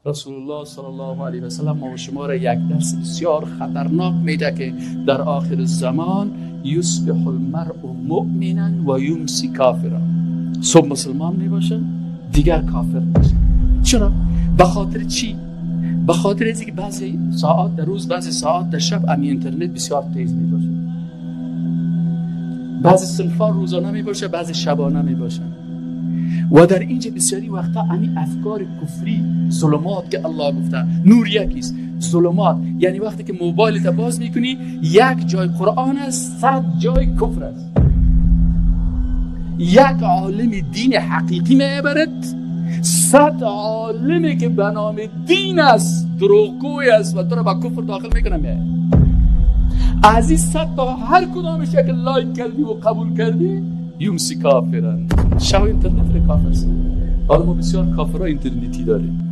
رسول الله صلی الله علیه و سلم ما و شما را یک درس بسیار خطرناک میده که در آخر زمان یصبح المرء مؤمنا و یمسی کافرا. صبح مسلمان میباشه، دیگر کافر میشه. چرا؟ به خاطر چی؟ به خاطر اینکه بعضی ساعات در روز، بعضی ساعات در شب امی اینترنت بسیار تیز میباشه. بعضی صنفا روزانه میباشه، بعضی شبانه میباشه. و در اینجا بسیاری وقتا امی افکار کفری، ظلمات که الله گفته نور یکیست، ظلمات یعنی وقتی که موبایل تا باز میکنی یک جای قرآن است، 100 جای کفر است. یک عالم دین حقیقی میبرد، 100 عالمی که به نام دین است دروغگوی است و تو را با کفر داخل میکنه. میه از این 100 تا هر کدامش که like کردی و قبول کردی یمسی کافرن. شو اینترنت را کافر است. حالا ما بسیار کافرها اینترنتی داریم.